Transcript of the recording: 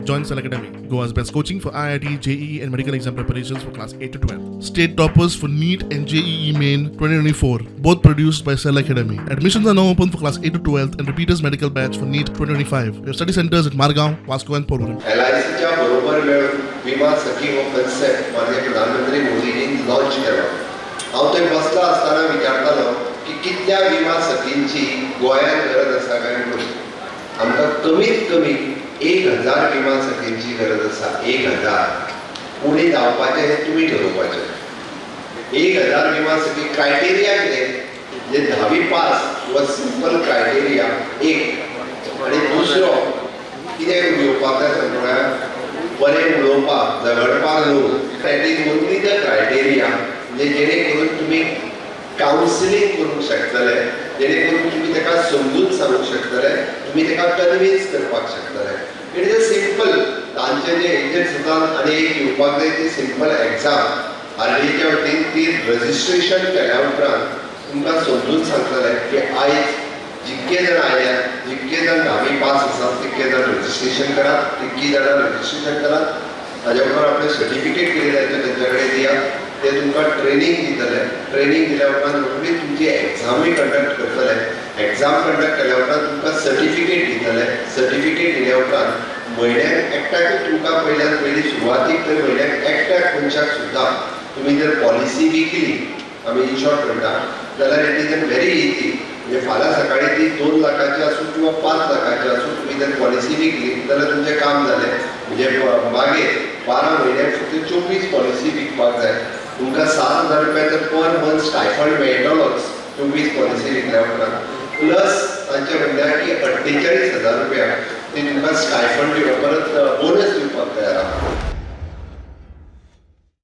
Join Cell Academy, Goa's best coaching for IIT, JEE, and medical exam preparations for class 8 to 12. State toppers for NEET and JEE Main 2024, both produced by Cell Academy. Admissions are now open for class 8 to 12 and repeaters medical batch for NEET 2025. We have study centers at Margao, Vasco, and Porvorim. L I सीच्या बरोबर मेळून विमा सखी हो concept माननीय प्रधानमंत्री मोदीजीन launch केलो. हांव थंय बसला आसतना विचारतालो की कितल्या विमा सखींची गोंयांत गरज आसा काय म्हणून. आमकां कमीत कमी 1000 विमा सखींची गरज आसा. 1000 उणें जावपाचें हें तुमी ठरोवपाचें. 1000 विमा सखी, क्रायटेरिया कितें? जे धावी पास वा सिंपल क्रायटेरिया एक. आनी दुसरो कितें घेवपाक जाय सांगू, बरें उलोवपाक, झगडपाक न्हू. That is only the criteria. म्हणजे जेणे करून तुमी कावन्सिलींग करूंक शकतले, जेणे करून तुमी ताका समजून सांगूंक शकतले, तुमी ताका कन्विन्स करपाक शकतले. It is a simple. तांचे जे एजंट्स आसात आनी एक येवपाक जाय ती सिंपल एग्जाम आरडीएच्या वतीन. ती रजिस्ट्रेशन केल्या उपरांत तुमकां समजून सांगतले की आयज जितके जाण आयल्यात, जितके जाण धावी पास आसात, तितके जाण रजिस्ट्रेशन करात, तितकी जाणां रजिस्ट्रेशन करात. ताज्या उपरांत आपलें सर्टिफिकेट कितें जाय तें तेंच्या कडेन दियात. ते तुमकां ट्रेनींग दितले. ट्रेनींग दिल्या उपरांत रोखडीच तुमची एग्जामूय कंडक्ट करतले. एग्जाम कंडक्ट केल्या उपरांत तुमकां सर्टिफिकेट दितले. सर्टिफिकेट दिल्या उपरांत म्हयन्याक एकट्याकूच तुमकां पयल्यान पयली सुरवातीक तर म्हयन्याक एकट्याक मनशाक सुद्दां तुमी जर पॉलिसी विकली, आमी इन शॉर्ट म्हणटा जाल्यार, it is a very easy. म्हणजे फाल्यां सकाळी ती 2 लाखाची आसूं किंवा 5 लाखाची आसूं, तुमी जर पॉलिसी विकली जाल्यार तुमचें काम जालें. म्हणजे मागीर 12 म्हयन्याक फक्त 24 पॉलिसी विकपाक जाय. तुमकां 7000 रुपया तर पर मंथ स्टायफंड मेळटलोच 24 पॉलिसी विकल्या उपरांत. प्लस तांचें म्हणल्यार की 48,000 रुपया ते तुमकां स्टायफंड दिवप परत.